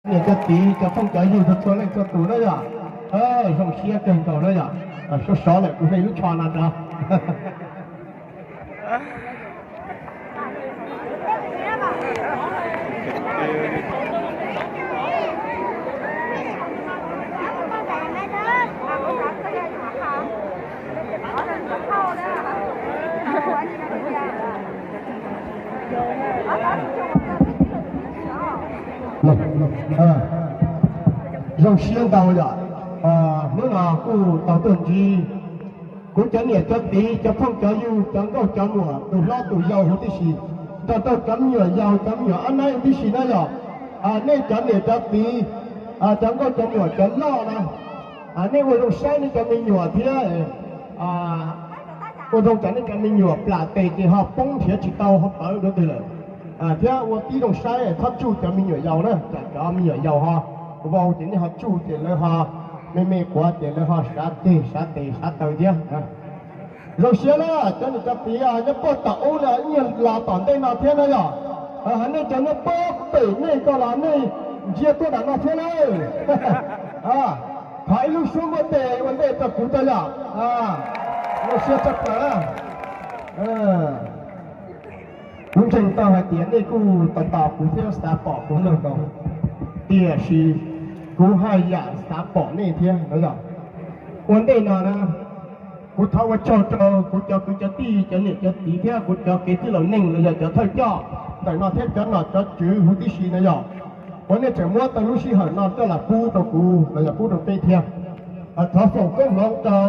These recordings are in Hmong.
Niam cov txiv cov phooj cov ywg txhua leej txhua tus na yom, zoo siab kawg nkaus na yom. Sov sov lawm kuv hle lub tsho no rau. Zoo siab ntau yom, hnub no kuj tau tuaj ntsib kuv cov niam cov txiv cov phooj cov ywg cov nkauj cov muam tus hlob tus yau huv tib si, nrog rau cov me nyuam yaus cov me nyuam ob naib huv tib si na yom. Nej cov niam cov txiv, cov nkauj cov muam cov loj na, nej ua zoo saib nej cov me nyuam thiab ua zoo tsam nej cov me nyuam plam tes ces ho poob nrhiav tsis tau ho pawv dua twg lawm. Thiab ua tib zoo saib txhob tsuj cov me nyuam yaus na, tsam cov me nyuam yaus ho vau ces nej ho tsuj ces lawv ho me me quav ces lawv ho sav ceg sav tes sav taw thiab. Zoo siab na, cov niam cov txiv nyob puag tom ub na ib nyuag los tom ntej no thiab na yom. Hos nej cov nyob puag pem nej ko los nej ntsia tuaj nram no thiab na. Thov ib lub suab npuaj tes ua ntej rau kuv tau yom. Zoo siab tshaj plaws. Kuv ntseeg tau hais tias nej kuj tos tos kuv thiab xav pom kuv kawg nkaus, tiam sis kuv haj yam xav pom nej thiab no yom. Ua ntej no na, kuv thov ua tsaug rau kuv cov kwv cov tij cov niam cov txiv thiab kuv cov kev tij laus neeg los yog cov thawj coj ntawm no thiab cov nom cov tswv huv tib si no yom, uas nej tseem muab tau lub sij hawm no coj los pub rau kuv los yog pub rau peb thiab. Thov foom koob hmoov rau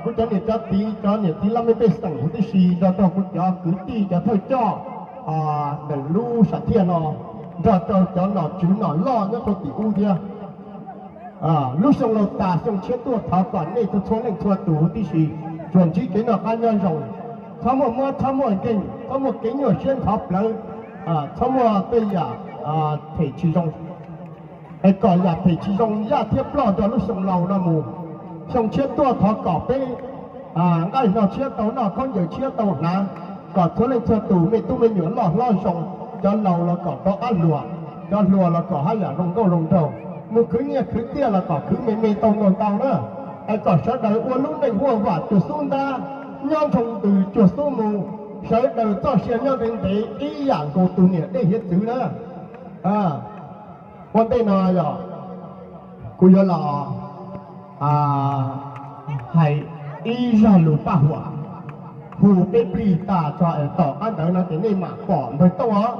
kuv cov niam cov txiv cov niam txiv laj mej pej xeem huv tib si, nrog rau kuv cov kwv tij cov thawj coj ntawm lub sam thiaj no, nrog rau cov nom tswv nom loj nyob rau tim ub thiab. Lub xyoo laus tas xyoo tshiab tuaj thov kom nej txhua txhua leej txhua tus huv tib si tsuas ntsib kev noj qab nyob zoo, txhob muaj mob txhob muaj nkeeg, txhob muaj kev nyuaj siab ntxhov plawv, txhob muaj tej yam them tsis zoo. Es kom yam them tsis zoo yaj thiab ploj nrog lub xyoo laus no mus. Xyoo tshiab tuaj thov kom peb nqaij hlo tshiab tau noj khaub ncaws tshiab tau hnav, kom txhua leej txhua tus me tub me nyuam loj hlob zoo, cov laus los kom rov qab hluas, cov hluas los kom haj yam zoo nkauj zoo nraug, mus khwv nyiaj khwv txiaj los kom khwv me me tau ntau ntau na. Es kom sawv daws ua lub neej huaj vam cuag xub ntab, nyob nroo ntws cuag xub mu, sawv daws txoj sia nyob ntev ntev ib yam nkaus tus niam dej hiav txwv na. Ua ntej no yog kuv yuav los hais ib zaj lus paj huam, hu peb plig tas tso es tom qab ntawd no ces nej mam pom npawg Tooj os.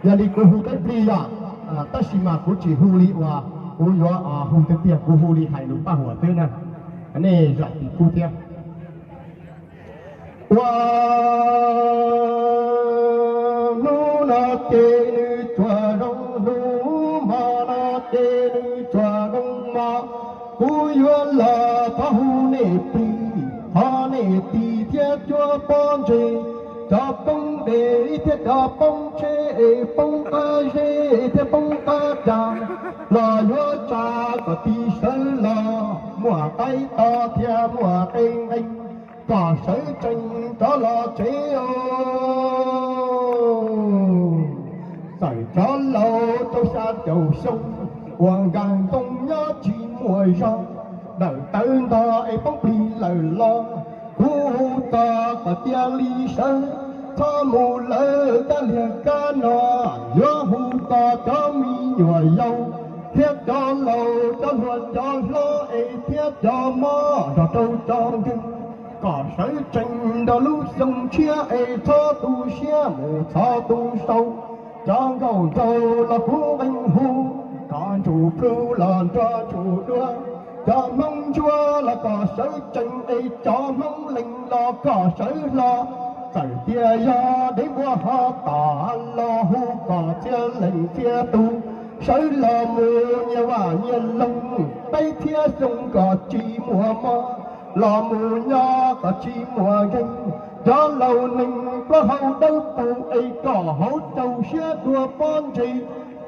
Yog li kuv hu peb plig yog, tab sis mas kuv tsis hu li uas kuv yuav hu tiag tiag, kuv hu li hais lus paj huam xwb na. Nej zam txim pub thiab. Ua hnub no ces nws tsuas zoo, hnub hmo no ces nws tsuas zoo hmo. Kuv yuav los thov hu nej plig, thov nej tig thiab cuab pob ntseg, cov poob dej thiab cov poob tsheb, poob qab zeb thiab poob qab cag, los yuav tsa kom tig sawv los, muaj qaib to thiab muaj qe nqees, kom sawv tsees rov los tsev os. Txawm cov laus rau xya caum xyoo, uas nkag ntoo nyob tsis muaj zog, dawm tawv ntog es poob plig lawm los, kuv hu txog kom cia li sawv, txhob mus lawv kab liag kab no. Yuav hu txog cov me nyuam yaus thiab cov laus, cov hluas cov hlob es thiab cov mob nrog rau cov nkeeg, kom sawv tsees nrog lub xyoo tshiab es txhob tu siab mus txog tu sau. Cov nkauj nraug los kuv nqee hu, cov ntsuj plig los nrog ntsuj duav, cov Hmoob ntsuab los kom sawv tsees es cov Hmoob lees los kom sawv hlo. Txawm tias yog dev npua ho tom los hu kom txhia leej txhia tus, sawv los mus nyias vaj nyias loog, peb thiab xyoo kom tsis muaj mob, los mus nyob kom tsis muaj nkeeg. Cov laus neeg plaub hau dawb paug es kom hauv caug siab dua pob ntseg,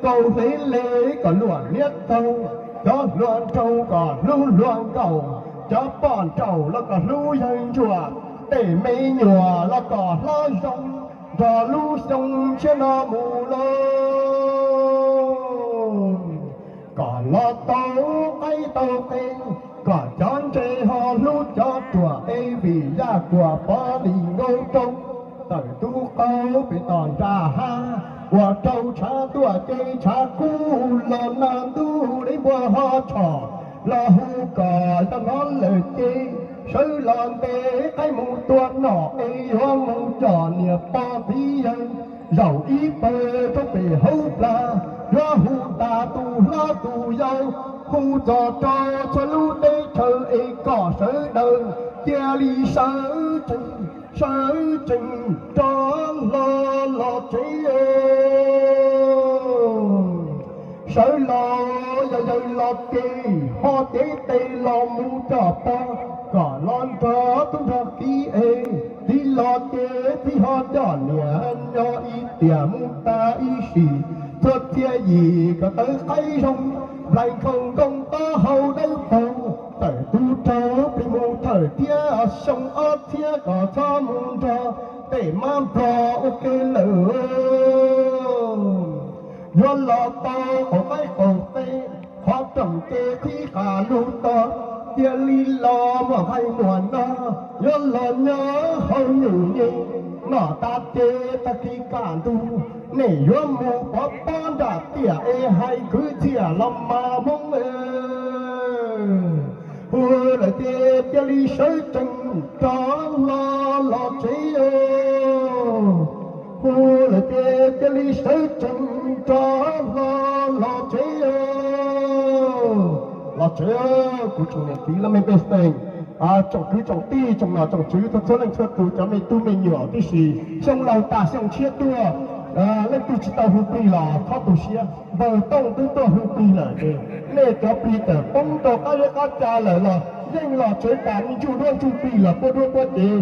kaus hlev le kom luam liab taug. Cov hluas nraug kom hlub hluas nkauj, cov poj nraug los kom hlub yawg ntsuag, tej me nyuam los kom hlob zoo. Txog lub xyoo tshiab no mus lauj, kom los tau qaib tau qe, kom cov ntses ho hlub cov ruam es vim yaj kuam pov lis nkaus rau. Tawm tub qaub pem tom nram hav, ua rau tshav tuaj ces tshav kub los nag ntuj li npua ho tshom, los hu kom yog hnov lawm ces sawv los ntes qaib mus tua nom es yuav mus coj niam pog txiv yawg zaum ib pawg rau pem hauv plag, yuav hu tas tus hlob tus yau, hu txog rau txhua lub teb chaws es kom sawv daws cia li sawv tsees, sawv tsees rov hlo los tsev. Sawv los yog yawg los ces ho cev tes los mus coj pog, kom los nrog tub nrog kiv es txiv los ces txiv ho coj niam nyob ib tiam mus tas ib sim, txhua txhia yim kom tawv qaib zoo, nplaig nkhaus nkoos taub hau dawb paug, tawm tub rog plig mus thawm thiab xyoo ob txhiab kom txhob mus nrog tej mab nplog ua ke lawm. Yuav los tau qaum qaib qaum qe, qhov rooj ces qhib qas lug tog, cia li los muaj nqaij muaj no, yuav los nyob hauv nyuj nyem, noj tas ces tag kis kaj ntug, nej yuav mus pov pob nram tiaj es hais kwv txhiaj los mas Hmoob. Hu lawm ces cia li sawv tsees rov hlo los tsev. Hu lawm ces cia li sawv tsees rov hlo los tsev. Los tsev, kuv tsoom niam txiv laj mej pej xeem, tsoom kwv tsoom tij, tsoom nom tsoom tswv, txhua txhua leej txhua tus, cov me tub me nyuam tib si, xyoo laug tas xyoo tshiab tuaj, leej twg tsis tau hu plig los txhob tu siab, npawg Tooj twb tuaj hu plig lawm ces nej cov plig tawm poob rau qab zeb qab tsa lawm los yeej los tsev tas, me ntsuj duab ntsuj plig los puab duab puab cev,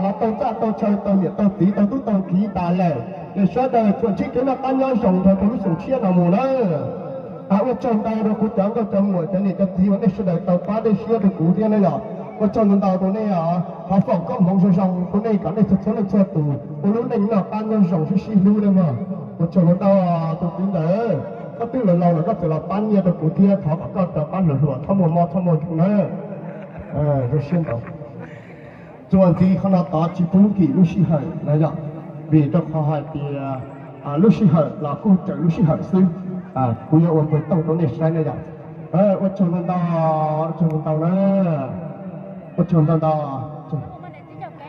los tau txaj tau chaw, tau niam tau txiv, tau tub tau kiv tas lawm. Ces sawv daws tsuas ntsib kev noj qab nyob zoo nrog rau lub xyoo tshiab no mus na. Ua tsaug ntau rau kuv cov nkauj cov muam cov niam cov txiv uas nej sawv daws tau pab dej siab rau kuv thiab na yom. Ua tsaug ntau ntau rau nej os, thov foom koob hmoov zoo zoo rau nej kom nej txhua txhua leej txhua tus ua lub neej noj qab nyob zoo sib sib hlub na mog. Ua tsaug ntau ntau tus txiv ntawd, koj twb laus laus lawm koj txawm los pab nyiaj rau kuv thiab, thov kom koj rov qab hluas hluas, txhob muaj mob txhob muaj nkeeg na. Zoo siab ntau. Txuas ntxiv qhov no tod tsis pub nkim lub sij hawm na yom, vim rau qhov hais tias lub sij hawm los kuj raws lub sij hawm xwb. Kuv yuav ua npawg Tooj rau nej saib na yom. Ua tsaug ntau ntau, ua tsaug ntau ntau na,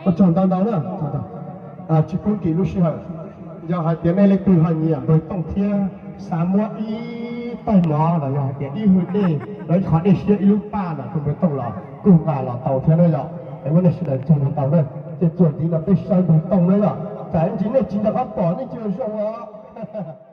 ua tsaug ntau ntau na. Tsis pub nkim lub sij hawm. Yog hais tias nej leej twg ho nyiam npawg Tooj thiab xav muab ib taig mov los yog hais tias ib hwj dej los ib qho dej siab ib lub paj los rau npawg Tooj los kuj nqa los tau thiab na yom. Es muab nej sawv daws tsaug ntau na, ces txuas ntxiv no peb saib npawg Tooj na yom. Tsam ib ntsis nej tsis nco qab pom nej tsis zoo os.